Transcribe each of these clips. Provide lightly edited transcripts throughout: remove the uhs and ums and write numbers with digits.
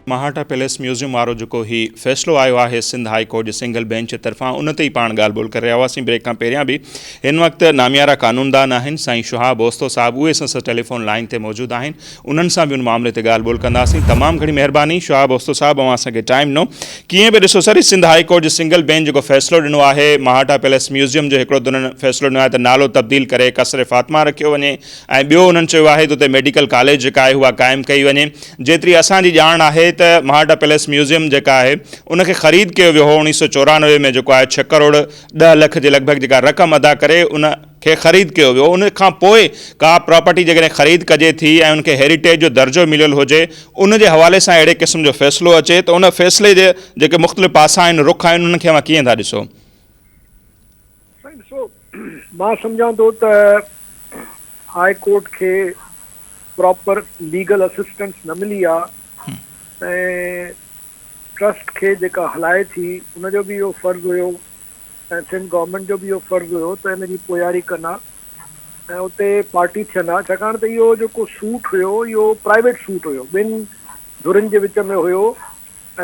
Mohatta palace museum وارو جيڪو هي فيصلو آيو آهي سنڌ هائي ڪورٽ جي سنگل بينچ طرفان ان تي ئي پاڻ ڳالهه ٻولهه ڪري رهيا هئاسين بريڪ کان پهريان به هن وقت ناميارا قانوندان آهن سائين شهاب اوستو صاحب اهي اسان سان ٽيليفون لائين تي موجود آهن انهن سان به ان معاملي تي ڳالهه ٻولهه ڪنداسين تمام گهڻي مهرباني شهاب اوستو صاحب اوهان اسان کي ٽائيم ڏنو ڪيئن به ڏسو سر هي سنڌ هائي ڪورٽ جي سنگل بينچ جيڪو فيصلو ڏنو آهي مهاٽا پيلس ميوزيم جو هڪڙو ته انهن فيصلو ڏنو آهي ته نالو تبديل ڪري قصر فاطمه رکيو وڃي ۽ ٻيو انهن چيو آهي ته اتي ميڊيڪل ڪاليج جيڪا آهي اها قائم ڪئي وڃي جيتري اسان جي ڄاڻ آهي ته مهاٽا پيلس ميوزيم جيڪا آهي ان کي خريد ڪيو ويو هو اوڻيهه سؤ 94 ۾ جيڪو آهي ڇهه ڪروڙ 10 لک جي لڳ ڀڳ جيڪا رقم ادا ڪري ان کي خريد ڪيو ويو ان کان پوء ڪا پراپرٽي جيڪڏهن خريد ڪجي ٿي ۽ ان کي هيريٽيج جو درجو مليل هجي ان جي حوالي سان اهڙي قسم جو فيصلو اچي ته ان فيصلي جي جيڪي مختلف پاسا آهن رخ آهن انهن کي اوهان ڪيئن ٿا ڏسو؟ سائين ڏسو مان سمجهان ٿو ته هاء ڪورٽ کي پراپر ليگل اسسٽنس نه ملي آ ۽ ٽرسٽ کي جيڪا هلائي ٿي ان جو به اهو فرض هيو ۽ سنڌ گورنمينٽ جو به اهو فرض هيو ته ان جي پوياري ڪن ها ۽ اتي پارٽي ٿين ها ڇاڪاڻ ته اهو جيڪو سوٽ هيو اهو پرائيويٽ سوٽ هيو ٻن ڌرين جي وچ ۾ هيو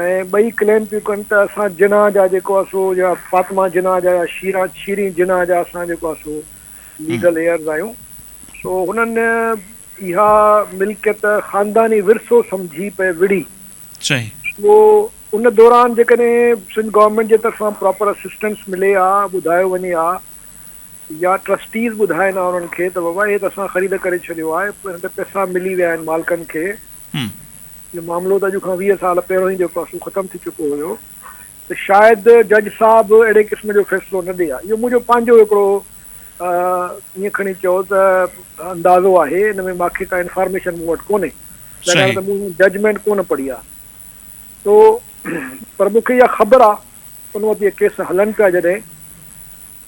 ۽ ٻئي ڪليم پيون ڪن ته اسان جناح جا جيڪو آهي سو يا فاطمه جناح جا يا شيران شيرين جناح جا اسان جيڪو آهي سو ليگل ايئرز آهيون سو هنن اها ملڪيت خانداني ورثو سمجهي پئي وڙهي. صحيح. سو ان دوران جيڪڏهن سنڌ گورنمينٽ جي طرفان پراپر اسسٽنس ملي ها ٻڌايو وڃي ها يا ٽرسٽيز ٻڌائين ها انهن کي ته بابا هي ته اسان خريد ڪري ڇڏيو آهي هن تي پئسا ملي ويا آهن مالڪن کي اهو معاملو ته اڄ کان 20 سال پهريون ئي جيڪو آهي سو ختم ٿي چڪو هيو ته شايد جج صاحب اهڙي قسم جو فيصلو نه ڏئي ها. اهو منهنجو پنهنجو هڪڙو ائين کڻي چئو ته اندازو آهي، ان ۾ ماکي ڪا انفارميشن مون وٽ ڪونهي، ڇاڪاڻ ته مون ججمينٽ ڪونه پڙهي آهي. سو پر مون کي اها خبر آهي ان وقت اهي ڪيس هلن پيا جڏهن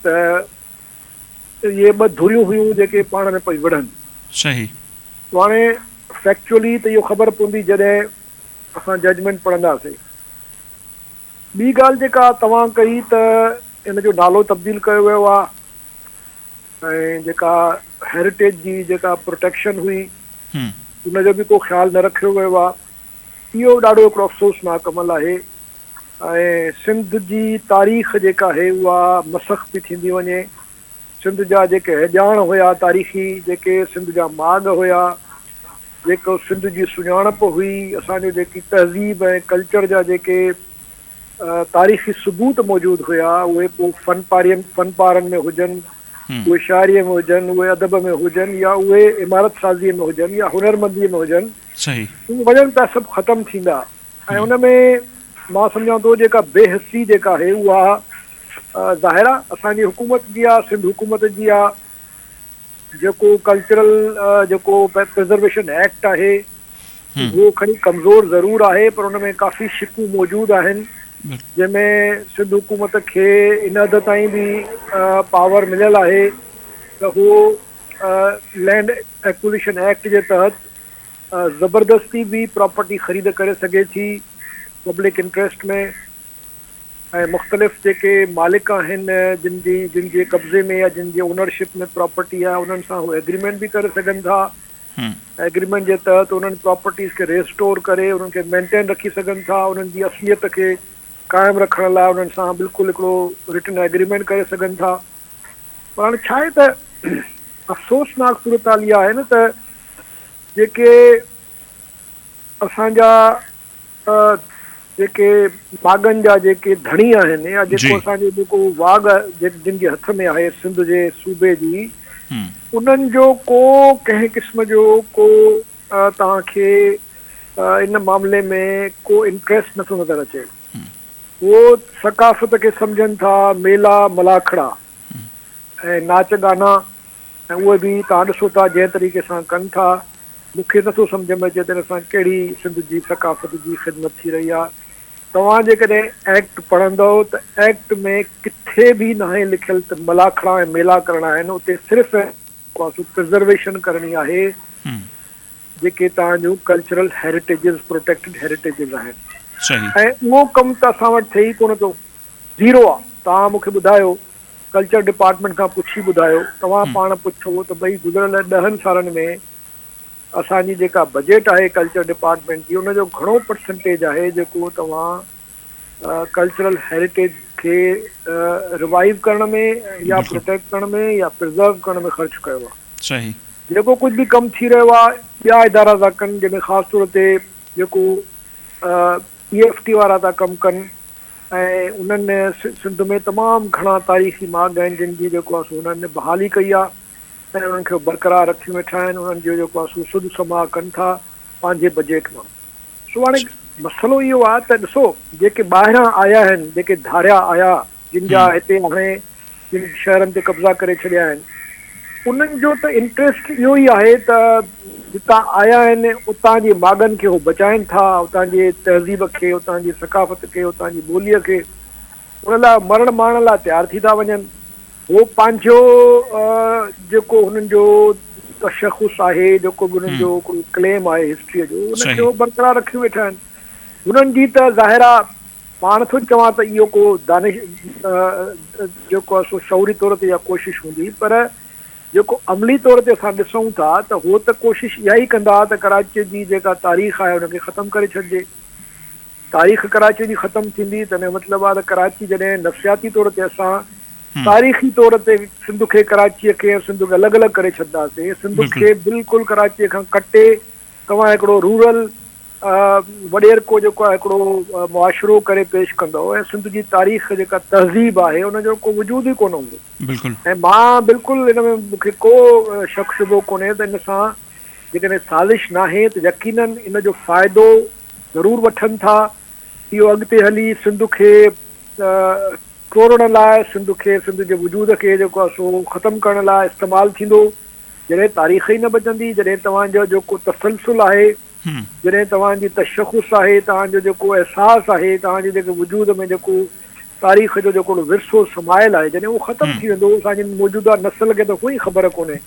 ته اهي ٻه ڌريون هيون جيڪي پاڻ ۾ پئي وڙهن. صحيح. سو هاڻي فيڪچوئلي ته اهو خبر پوندي جڏهن اسان ججمينٽ پڙهنداسين. ٻي ڳالهه جيڪا توهان ڪئي ته ان جو نالو تبديل ڪيو ويو آهي ۽ جيڪا هيريٽيج جي جيڪا پروٽيڪشن هئي ان جو به ڪو خيال نه رکيو ويو آهي. اهو ڏاڍو هڪڙو افسوسناڪ عمل آهي. ۽ سنڌ جي تاريخ جيڪا آهي اها مسخ پئي ٿيندي وڃي. سنڌ جا جيڪي اهڄاڻ هيا تاريخي، جيڪي سنڌ جا ماڳ هيا، جيڪو سنڌ جي سڃاڻپ هئي، اسان جو جيڪي تهذيب ۽ ڪلچر جا جيڪي تاريخي ثبوت موجود هيا اهي پوء فن پارين فن پارن ۾ هجن، اهي شاعريء ۾ هجن، اهي ادب ۾ هجن يا اهي عمارت سازيء ۾ هجن يا هنرمنديء ۾ هجن، اهي وڃن پيا سڀ ختم ٿيندا. ۽ ان ۾ مان سمجهان ٿو جيڪا بي حسي جيڪا آهي اها ظاهر آهي اسان جي حڪومت جي آهي سنڌ حڪومت جي آهي جيڪو ڪلچرل جيڪو پرزرويشن ايڪٽ آهي اهو کڻي ڪمزور ضرور آهي پر ان ۾ ڪافي شقون موجود آهن جنهن ۾ سنڌ حڪومت کي ان حد تائين به پاور مليل آهي ته هو لينڊ ايڪوزيشن ايڪٽ جي تحت زبردستي به پراپرٽي خريد ڪري سگهي ٿي پبلڪ انٽريسٽ ۾ ۽ مختلف جيڪي مالڪ آهن جن جي جن جي قبضي ۾ يا جن جي اونرشپ ۾ پراپرٽي آهي انهن سان هو ايگريمينٽ به ڪري سگهن ٿا ايگريمينٽ جي تحت انهن پراپرٽيز کي ريسٽور ڪري انهن کي مينٽين رکي سگهن ٿا انهن جي اصليت کي قائم رکڻ لاء انهن سان بلڪل هڪڙو رٽن ايگريمينٽ ڪري سگهن ٿا پر هاڻي ڇا آهي ته افسوسناڪ صورتحال اها آهي نه ته جيڪي اسان جا جيڪي باغن جا جيڪي ڌڻي آهن يا جيڪو اسان جو جيڪو واڳ جن جي هٿ ۾ آهي سنڌ جي صوبي جي انهن جو ڪو ڪنهن قسم جو ڪو توهان کي ان معاملي ۾ ڪو انٽريسٽ نٿو نظر اچي. هو ثقافت کي سمجهن ٿا ميلا ملاکڙا ۽ ناچ گانا ۽ اهي به توهان ڏسو ٿا جنهن طريقي سان ڪن ٿا مون کي نٿو سمجهه ۾ اچي ته ان سان ڪهڙي سنڌ جي ثقافت جي خدمت ٿي رهي آهي. توهان جيڪڏهن ايڪٽ پڙهندؤ ته ايڪٽ ۾ ڪٿي به ناهي لکيل ته ملاکڙا ۽ ميلا ڪرڻا آهن اتي صرف پرزرويشن ڪرڻي آهي جيڪي توهان جون ڪلچرل هيريٽيجز پروٽيڪٽيڊ هيريٽيجز آهن ۽ اهو ڪم ته اسان وٽ ٿئي ئي ڪونه ٿو زيرو آهي توهان مون کي ٻڌايو ڪلچر ڊپارٽمينٽ کان پڇي ٻڌايو، توهان پاڻ پڇو ته ڀئي گذريل ڏهن سالن ۾ اسان جي جيڪا بجيٽ آهي ڪلچر ڊپارٽمينٽ جي ان جو گهڻو پرسنٽيج آهي جيڪو توهان ڪلچرل هيريٽيج کي ريوائيو ڪرڻ ۾ يا پروٽيڪٽ ڪرڻ ۾ يا پرزرو ڪرڻ ۾ خرچ ڪيو آهي. صحيح. جيڪو ڪجهه به ڪم ٿي رهيو آهي ٻيا ادارا ٿا ڪن جنهن ۾ خاص طور تي جيڪو اي ايف ٽي وارا ٿا ڪم ڪن ۽ انهن سنڌ ۾ تمام گهڻا تاريخي ماڳ آهن جن جي جيڪو آهي سو انهن بحالي ڪئي آهي ۽ انهن کي برقرار رکيون ويٺا آهن انهن جو جيڪو آهي سو سڌ سماء ڪن ٿا پنهنجي بجيٽ مان. سو هاڻي مسئلو اهو آهي ته ڏسو جيڪي ٻاهران آيا آهن، جيڪي ڌاريا آيا، جن جا هتي هاڻي جن شهرن تي قبضا ڪري ڇڏيا آهن، انهن جو ته انٽريسٽ اهو ئي آهي ته جتان آيا آهن اتان جي ماڳن کي هو بچائين ٿا، اتان جي تهذيب کي، اتان جي ثقافت کي، اتان جي ٻوليء کي، ان لاء مرڻ مارڻ لاء تيار ٿي ٿا وڃن. هو پنهنجو جيڪو هنن جو تشخص آهي، جيڪو به هنن جو هڪڙو ڪليم آهي هسٽريء جو، ان کي هو برقرار رکيون ويٺا آهن. هنن جي ته ظاهر آ مان نٿو چوان ته اهو ڪو دانش جيڪو آهي سو شعوري طور تي اها ڪوشش هوندي پر جيڪو عملي طور تي اسان ڏسون ٿا ته هو ته ڪوشش اها ئي ڪندا ته ڪراچيء جي جيڪا تاريخ آهي ان کي ختم ڪري ڇڏجي. تاريخ ڪراچيء جي ختم ٿيندي ته ان جو مطلب آهي ته ڪراچي جڏهن نفسياتي طور تي اسان تاريخي طور تي سنڌ کي ڪراچيء کي ۽ سنڌ کي الڳ الڳ ڪري ڇڏنداسين، سنڌ کي بلڪل ڪراچيء کان ڪٽي توهان هڪڙو رورل وڏيرڪو جيڪو آهي هڪڙو معاشرو ڪري پيش ڪندؤ ۽ سنڌ جي تاريخ جيڪا تهذيب آهي ان جو ڪو وجود ئي ڪونه هوندو. ۽ مان بلڪل ان ۾ مون کي ڪو شڪ شبهو ڪونهي ته ان سان جيڪڏهن سازش ناهي ته يقينن ان جو فائدو ضرور وٺن ٿا. اهو اڳتي هلي سنڌ کي ٽوڙڻ لاء، سنڌ کي، سنڌ جي وجود کي جيڪو آهي سو ختم ڪرڻ لاء استعمال ٿيندو. جڏهن تاريخ ئي نه بچندي، جڏهن توهان جو جيڪو تسلسل آهي، جڏهن توهان جي تشخص آهي، توهان جو جيڪو احساس آهي، توهان جي جيڪي وجود ۾ جيڪو تاريخ جو جيڪو ورثو سمايل آهي، جڏهن اهو ختم ٿي ويندو، اسان جي موجوده نسل کي ته ڪوئي خبر ڪونهي.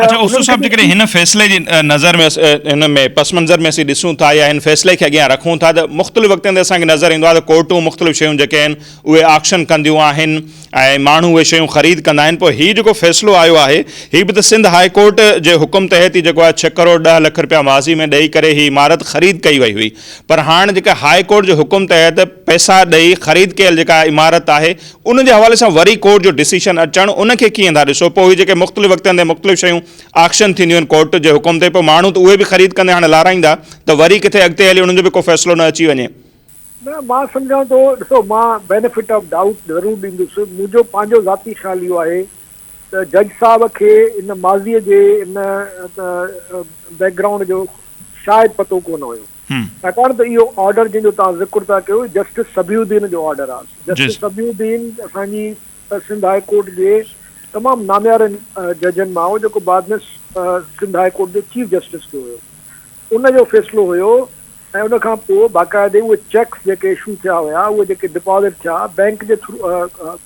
اڇا اوستو صاحب جيڪڏهن هن فيصلي جي نظر ۾ هن ۾ پس منظر ۾ اسين ڏسون ٿا يا هن فيصلي کي اڳيان رکون ٿا ته مختلف وقتن تي اسان کي نظر ايندو آهي ته ڪورٽون مختلف شيون جيڪي آهن اهي آڪشن ڪنديون آهن ۽ ماڻهو اهي شيون خريد ڪندا آهن پوء هي جيڪو فيصلو آيو آهي هي به ته سنڌ هاء ڪورٽ جي حڪم تحت ئي جيڪو آهي ڇهه ڪروڙ 10 لک رپيا ماضي ۾ ڏئي ڪري هي عمارت خريد ڪئي وئي هئي پر هاڻ جيڪا هاء ڪورٽ جي حڪم تحت پئسا ڏئي خريد ڪيل جيڪا عمارت آهي ان جي حوالي سان وري ڪورٽ جو ڊسيشن اچڻ ان کي ڪيئن ٿا ڏسو پوء اهي جيڪي مختلف وقتن تي مختلف شيون آڪشن ٿينديون آهن ڪورٽ جي حڪم تي پوء ماڻهو ته اهي به خريد ڪندي هاڻي لارائيندا ته وري ڪٿي اڳتي هلي انهن جو به ڪو فيصلو نه اچي وڃي. نه مان سمجهان ٿو ڏسو مان بينيفٽ آف ڊائوٽ ضرور ڏيندس منهنجو پنهنجو ذاتي خيال اهو آهي ته جج صاحب کي ان ماضي جي ان بيڪ گرائونڊ جو شايد پتو ڪونه هيو. ڇاڪاڻ ته اهو آرڊر جنهن جو توهان ذڪر ٿا ڪيو جسٽس صبيح الدين جو آرڊر آهي. جسٽس صبيح الدين اسان جي سنڌ هاء ڪورٽ جي تمام ناميارن ججن مان هو جيڪو بعد ۾ سنڌ هاء ڪورٽ جو چيف جسٽس ٿيو هيو. ان جو فيصلو هيو ۽ ان کان پوء باقاعدي اهي چيڪس جيڪي اشو ٿيا هيا اهي جيڪي ڊپازٽ ٿيا بئنڪ جي ٿرو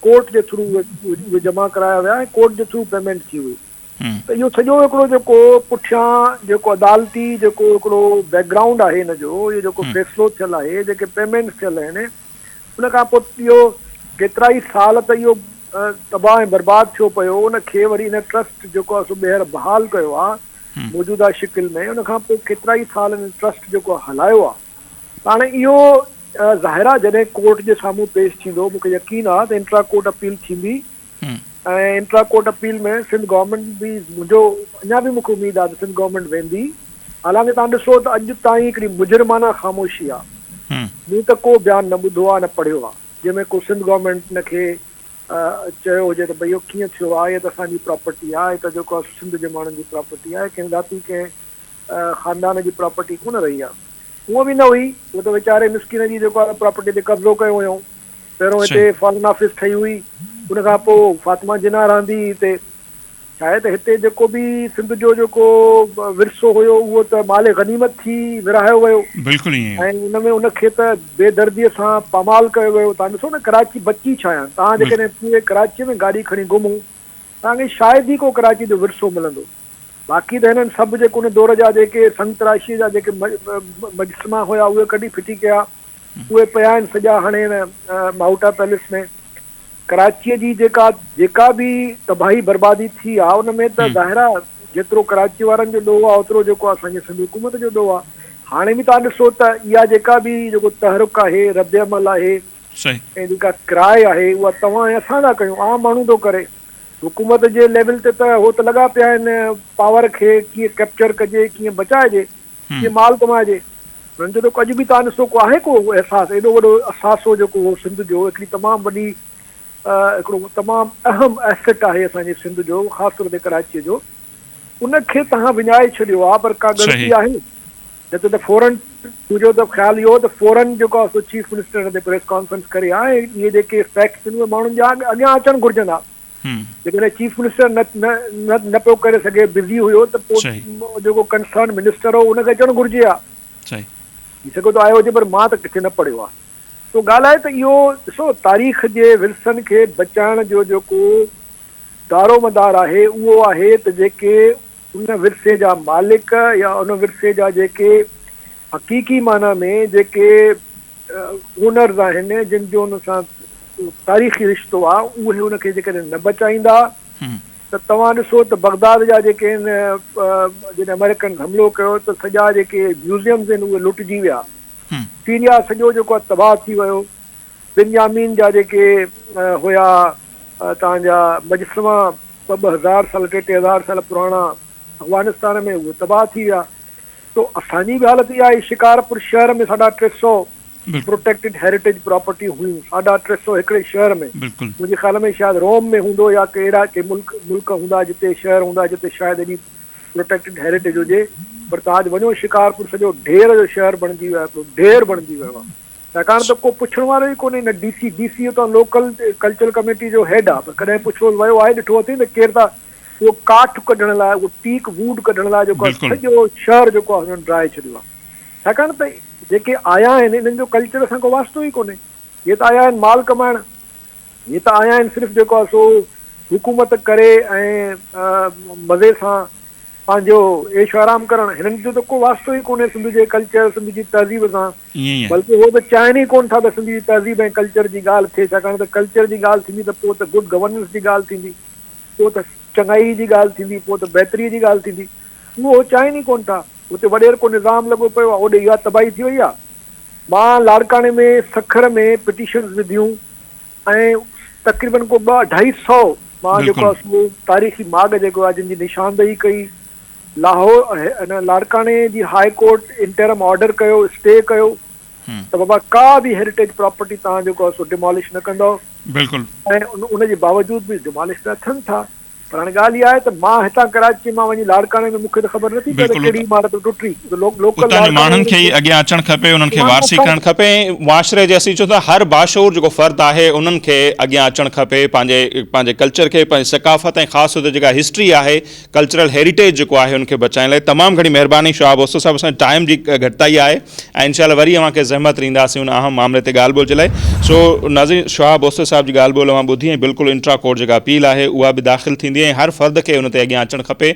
ڪورٽ جي ٿرو اهي جمع ڪرايا ويا ۽ ڪورٽ جي ٿرو پيمينٽ ٿي هئي. ته اهو سڄو هڪڙو جيڪو پٺيان جيڪو عدالتي جيڪو هڪڙو بيڪ گرائونڊ آهي ان جو اهو جيڪو فيصلو ٿيل آهي جيڪي پيمينٽس ٿيل آهن ان کان پوء اهو ڪيترائي سال ته اهو تباهه ۽ برباد ٿيو پيو ان کي وري ان ٽرسٽ جيڪو آهي سو ٻيهر بحال ڪيو آهي موجوده شڪل ۾ ان کان پوء ڪيترائي سال ان ٽرسٽ جيڪو هلايو آهي ته هاڻي اهو ظاهر آهي جڏهن ڪورٽ جي سامهون پيش ٿيندو مون کي يقين آهي ته انٽرا ڪورٽ اپيل ٿيندي ۽ intra court appeal ۾ Sindh government به منهنجو اڃا به مون کي اميد آهي ته سنڌ گورنمينٽ ويندي حالانڪه توهان ڏسو ته اڄ تائين هڪڙي مجرمانه خاموشي آهي مون ته ڪو بيان نه ٻڌو آهي نه پڙهيو آهي جنهن ۾ ڪو سنڌ گورنمينٽ ان کي چيو هجي ته ڀئي اهو ڪيئن ٿيو آهي اهي ته اسان جي پراپرٽي آهي هي ته جيڪو آهي سنڌ جي ماڻهن جي پراپرٽي آهي ڪنهن ذاتي ڪنهن خاندان جي پراپرٽي ڪونه رهي آهي هونء به نه هئي هو ته ويچاري مسڪين جي جيڪو آهي پراپرٽي تي قبضو ڪيو هيائون پهريون هتي فارن آفيس ٺهي هئي، ان کان پوء فاطمه جناح رهندي هئي هتي. ڇاهي ته هتي جيڪو به سنڌ جو جيڪو ورثو هيو اهو ته مال غنيمت ٿي ورهايو ويو. بلڪل ائين ۽ ان ۾ ان کي ته بي درديء سان پامال ڪيو ويو. توهان ڏسو نه ڪراچي بچي ڇا آهي. توهان جيڪڏهن پوري ڪراچيء ۾ گاڏي کڻي گهمو توهان کي شايد ئي ڪو ڪراچيء جو ورثو ملندو. باقي ته هنن سڀ جيڪو ان دور جا جيڪي سنگتراشيء جا جيڪي مجسما هيا اهي ڪڍي ڦٽي ڪيا. اهي پيا آهن سڄا هاڻي هن ماهوٽا پيلس ۾. ڪراچيء جي جيڪا جيڪا به تباهي بربادي ٿي آ ان ۾ ته ظاهر آ جيترو ڪراچي وارن جو ڏوهه آ اوترو جيڪو اسان جي سنڌ حڪومت جو ڏوهه آ. هاڻي به توهان ڏسو ته اها جيڪا به جيڪو تحرڪ آهي، رد عمل آهي ۽ جيڪا ڪراء آهي اها توهان ۽ اسان ٿا ڪيون، عام ماڻهو ٿو ڪري. حڪومت جي ليول تي ته هو ته لڳا پيا آهن پاور کي ڪيئن ڪيپچر ڪجي، ڪيئن بچائجي، ڪيئن مال ڪمائجي. هنن جو ته اڄ به توهان ڏسو ڪو آهي ڪو احساس ايڏو وڏو اثاثو جيڪو هو سنڌ جو هڪڙي تمام وڏي هڪڙو تمام اهم ايسيٽ آهي اسان جي سنڌ جو خاص طور تي ڪراچيء جو ان کي توهان وڃائي ڇڏيو آهي پر ڪا ڳڻتي آهي نه ته ته فورن منهنجو ته خيال اهو ته فورن جيڪو آهي سو چيف منسٽر هن تي پريس ڪانفرنس ڪري ها ۽ اهي جيڪي فيڪٽس آهن اهي ماڻهن جي اڳيان اچڻ گهرجن ها جيڪڏهن چيف منسٽر نه نه نه پيو ڪري سگهي بزي هيو ته پوء جيڪو ڪنسرن منسٽر هو ان کي اچڻ گهرجي ها ٿي سگهي ٿو آيو هجي پر مان ته ڪٿي نه پڙهيو آهي سو ڳالهه آهي ته اهو ڏسو تاريخ جي ورثن کي بچائڻ جو جيڪو دارومدار آهي اهو آهي ته جيڪي ان ورثي جا مالڪ يا ان ورثي جا جيڪي حقيقي معنيٰ ۾ جيڪي اونرز آهن جن جو ان سان تاريخي رشتو آهي اهي ان کي جيڪڏهن نه بچائيندا ته توهان ڏسو ته بغداد جا جيڪي آهن جڏهن آمريڪنز حملو ڪيو ته سڄا جيڪي ميوزيمز آهن اهي لٽجي ويا. سيريا سڄو جيڪو آهي تباهه ٿي ويو. بن يامين جا جيڪي هيا توهان جا مجسما ٻه ٻه هزار سال ٽي ٽي هزار سال پراڻا افغانستان ۾ اهي تباهه ٿي ويا. تو اسان جي به حالت اها آهي شڪارپور شهر ۾ ساڍا 300 پروٽيڪٽيڊ هيريٽيج پراپرٽيون هيون ساڍا 300 هڪڙي شهر ۾ منهنجي خيال ۾ شايد روم ۾ هوندو يا ڪي اهڙا ڪي ملڪ ملڪ هوندا جتي شهر هوندا جتي شايد ايڏي پروٽيڪٽيڊ هيريٽيج هجي پر توهان اڄ وڃو شڪارپور سڄو ڍير جو شهر بڻجي ويو آهي هڪڙو ڍير بڻجي ويو آهي ڇاڪاڻ ته ڪو پڇڻ وارو ئي ڪونهي نه ڊي سي ڊي سي اتان لوڪل ڪلچرل ڪميٽي جو هيڊ آهي پر ڪڏهن پڇيو ويو آهي ڏٺو اٿئي ته ڪير ٿا اهو ڪاٺ ڪڍڻ لاء اهو ٽيڪ ووڊ ڪڍڻ لاء جيڪو آهي سڄو شهر جيڪو آهي هنن ڊاهي ڇڏيو آهي ڇاڪاڻ ته جيڪي آيا آهن انهن جو ڪلچر سان ڪو واسطو ئي ڪونهي هي ته آيا آهن مال ڪمائڻ، هي ته آيا آهن صرف جيڪو آهي سو حڪومت ڪري ۽ مزي سان پنهنجو عيش آرام ڪرڻ، هنن جو ته ڪو واسطو ئي ڪونهي سنڌ جي ڪلچر، سنڌ جي تهذيب سان، بلڪه هو ته چاهين ئي ڪونه ٿا ته سنڌ جي تهذيب ۽ ڪلچر جي ڳالهه ٿئي، ڇاڪاڻ ته ڪلچر جي ڳالهه ٿيندي ته پوء ته گڊ گورننس جي ڳالهه ٿيندي، پوء ته چڱائي جي ڳالهه ٿيندي، پوء ته بهتري جي ڳالهه ٿيندي، اهو هو چاهين ئي ڪونه ٿا. اتي وڏيرڪو نظام لڳو پيو آهي، اوڏي اها تباهي ٿي وئي آهي. مان لاڙڪاڻي ۾ سکر ۾ پٽيشنز وڌيون ۽ تقريبن ڪو ٻه اڍائي سئو مان جيڪو آهي سو تاريخي ماڳ جيڪو آهي جن جي نشاندهي ڪئي. لاهور ان لاڙڪاڻي جي هاء ڪورٽ انٽرم آرڊر ڪيو، اسٽي ڪيو ته بابا ڪا به هيريٽيج پراپرٽي توهان جيڪو آهي سو ڊمالش نه ڪندؤ. ۽ ان جي باوجود به ڊمالش پيا ٿين ٿا. پر هاڻي ڳالهه اها آهي ته مان هتان ڪراچيء مان وڃي لاڙڪاڻي ۾ مون کي ته خبر نٿي پئي ته ڪهڙي عمارت ٽٽي. لوڪل اتان جي ماڻهن کي ئي اڳيان اچڻ کپي، انهن کي وارثي ڪرڻ کپي ۽ معاشري جي اسين چئون ٿا هر باشعور جيڪو فرد آهي انهن کي اڳيان اچڻ کپي پنهنجي پنهنجي ڪلچر کي پنهنجي ثقافت ۽ خاص طور تي جيڪا هسٽري آهي ڪلچرل هيريٽيج جيڪو آهي ان کي بچائڻ لاء تمام گهڻي مهرباني شهاب اوستو صاحب اسان جي ٽائيم جي گهٽتائي آهي ۽ انشاء الله وري اوهان کي زحمت ڏينداسين ان اهم معاملي تي ڳالهه ٻولهه جي لاء سو ناظرين شهاب اوستي صاحب جي ڳالهه ٻولهه اوهان ٻڌي ۽ بلڪل انٽرا ڪورٽ جيڪا اپيل آهي اها به داخل ٿيندي ۽ هر فرد کي ان تي اڳيان اچڻ کپي.